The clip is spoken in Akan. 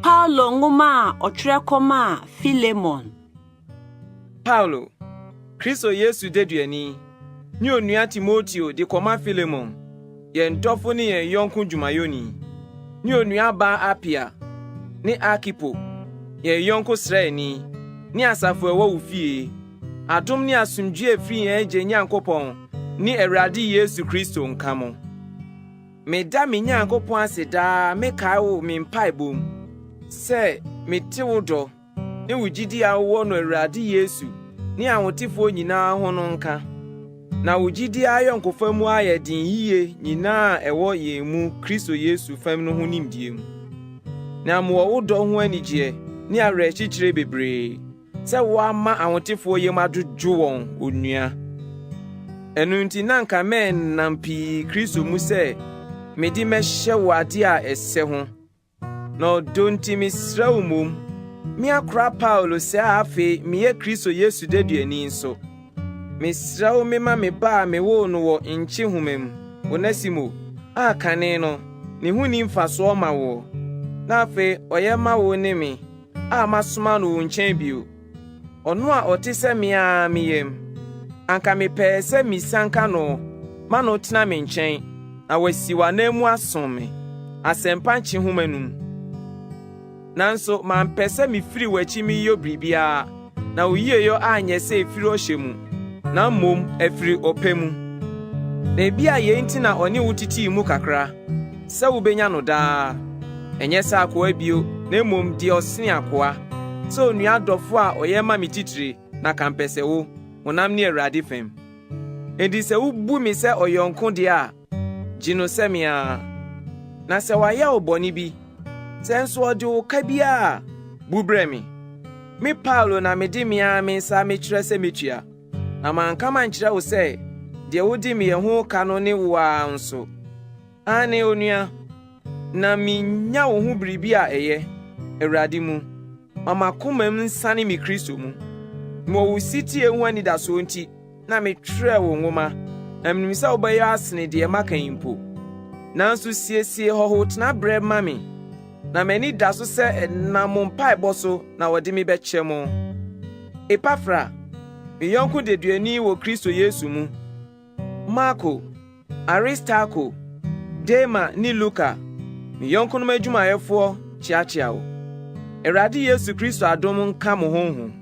Paulo nwoma a ɔtwerɛ kɔmaa Filemon. Paulo, Kristo Yesu deduani, ne onua Timoteo de kɔma Filemon, yɛn dɔfo ne yɛn yɔnko dwumayɛni, ne onuabaa Apia ne Arkipo, yɛn yɔnko sraani, ne asafo a ɛwɔ wo fie. Adom ne asomdwoe a ɛfiri yɛn Agya Nyankopɔn ne Awurade Yesu Kristo nka mo. Meda me Nyankopɔn ase daa mekae wo me mpaebɔ mu sɛ mete wo dɔ ne wo gyidi a wowɔ no Awurade Yesu ne ahotefoɔ nyinaa ho no nka. Na wo gyidi ayɔnkofa mu ayɛ den yiye nyinaa a ɛwɔ yɛn mu Kristo Yesu fam no ho nimdeɛ mu. Na mewɔ wo dɔ ho anigyeɛ ne awerɛkyekyerɛ bebree. Sɛ woama ahotefoɔ yam adwodwo wɔn, onua. Ɛno nti na anka mɛnnam pii Kristo mu sɛ mede mɛhyɛ wo ade a ɛsɛ ho. Na ɔdɔ nti mesrɛ wo mmom, me akora Paulo sɛ afei meyɛ Kristo Yesu deduani nso. Mesrɛ wo mema me ba a mewoo no wɔ nkyehoma mu, Onesimo, a kane no, ne ho nni mfasoɔ ma woɔ, na afei ɔyɛ ma wo ne me, a masoma no wo nkyɛn bio, ɔno a ɔte sɛ me ara me yam. Anka mepɛɛ sɛ misianka no ma no tena me nkyɛn na wasi w'ananmu asom me, asɛmpa nkyehoma no mu. Nanso mampɛ sɛ mifiri w'akyi meyɔ biribiara, na wo yieyɔ anyɛ sɛ efiri ɔhyɛ mu, na mmom afiri ɔpɛ mu. Na ebia yei nti na ɔne wo titii mu kakra, sɛ wobenya no daa, ɛnyɛ sɛ akoa bio, na mmom deɛ ɔsene akoa, sɛ onua dɔfo a ɔyɛ ma me titire na kampɛsɛ wo, honam ne Awurade fam. Enti sɛ wubu me sɛ ɔyɔnko deɛ a, gye no sɛ me ara. Na sɛ wayɛ wo bɔne bi, sɛ nso ɔde wo ka biara a, bu brɛ me. Me Paulo na mede me ara me nsa mekyerɛ sɛ metua. Na manka mankyerɛ wo sɛ deɛ wode me yɛ ho ka no ne wo ara nso. Aane, onua, na minnya wo ho biribi a ɛyɛ, Awurade mu. Ma m'akomam nsane me Kristo mu. Mewɔ wo setie ho anidasoɔ nti na metwerɛɛ wo nwoma, na menim sɛ wobɛyɛ asene deɛ maka yi mpo. Nanso siesie hɔho tenaberɛ ma me, na m'ani da so sɛ ɛnam mo mpaebɔ so na wɔde me bɛkyɛ mo. Epafra, me yɔnko deduani wɔ Kristo Yesu mu, Marko, Aristarko, Dema ne Luka, me yɔnkonom adwumayɛfoɔ kyeakyea wo. Awurade Yesu Kristo adom nka mo honhom.